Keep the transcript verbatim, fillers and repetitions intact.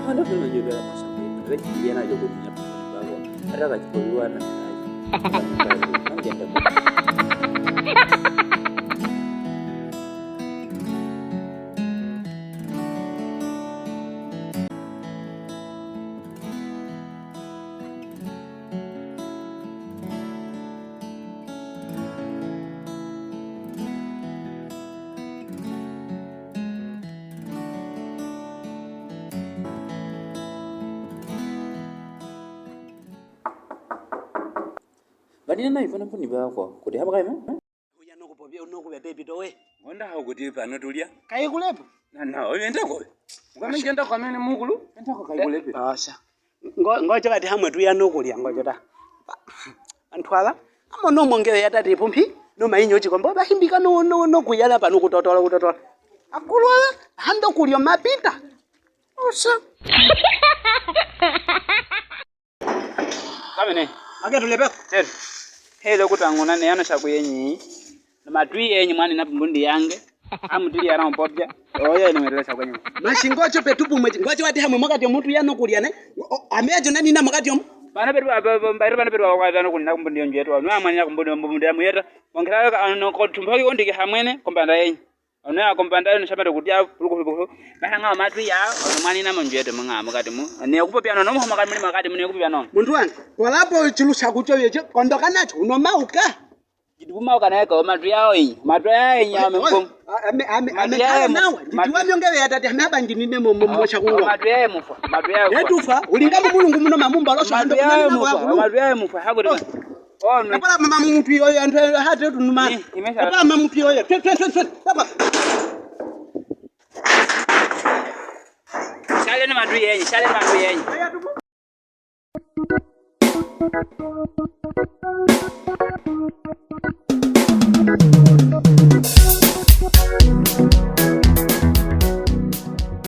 Handa tuna jodara masa. Rek yana jogo dunya pun bago. Ada ka jiko yuwa na. Badi nana ifana puni bako. Kodi haba kaima? Uya nokupopya, nokupopya, baby, dowe. Ngonda hau kuti pano tulya. Kaikulepo? Na, na, oyo enda ko. Ngwame ngenda kwa mene mukulu, enda ko kaikulepe. Asha. Ngo, ngocho kati hamwe tuya nokulya, ngocho ta. Anthu ala, amo nomongere yatati pumpi, no mainyo chikombo, bahimbika no, no, nokuyala pano kutotola, kutotola. Akulu ala, hando kulyo mapita. Osha. Kamene. Ake tulepe. Teri. Hele kutanguna ne ano shaku yenyi. Namatwi yenyi mwani na pumbundi yange. Amutili yana mpopya. Oyo ni mwetele shaku yenyi. Mashi ngocho petu pumwe. Ngocho wati hamwe mwakati omuntu yano kulya ne. O, amejo nani na mwakati omu. Bana petu ba, ba, ba, ba, bana petu ba kwa zano kulina kumbundi yonjetu. Nwa mwani na kumbundi, kumbundi ya muyeta. Mongera ka ano ko tumpaki ondike hamwene, kompanda yenyi. Ono ya kompanda yo nishamata kutya puluku puluku. Bahanga matwi ya, ono mwani na monjete manga mukati mu. Ne kupopya no, no muhoma kati muli makati mu ne kupopya no. Muntu wange, kwalapo chilusha kucho yecho, kondoka nacho, uno mauka. Jitu mauka na yako, matwi yao inyi. Matwi yao inyi ya mengom. Ame, ame, ame, kala nawa. Jitu wa myongele yatati, ame haba njinine mo, mo, mo shakungo. Matwi yao mufwa, matwi yao mufwa. Yetufa, ulinga mu mulungu muno mamumba, losho hando kunani na kwa kulu. Matwi yao mufwa, hako. Ono. Apala mama muntu yoyo, antu hate tunuma. Apala mama muntu yoyo. Twe, twe, twe, twe. Papa. Shale na matwi yenyi, shale na matwi yenyi.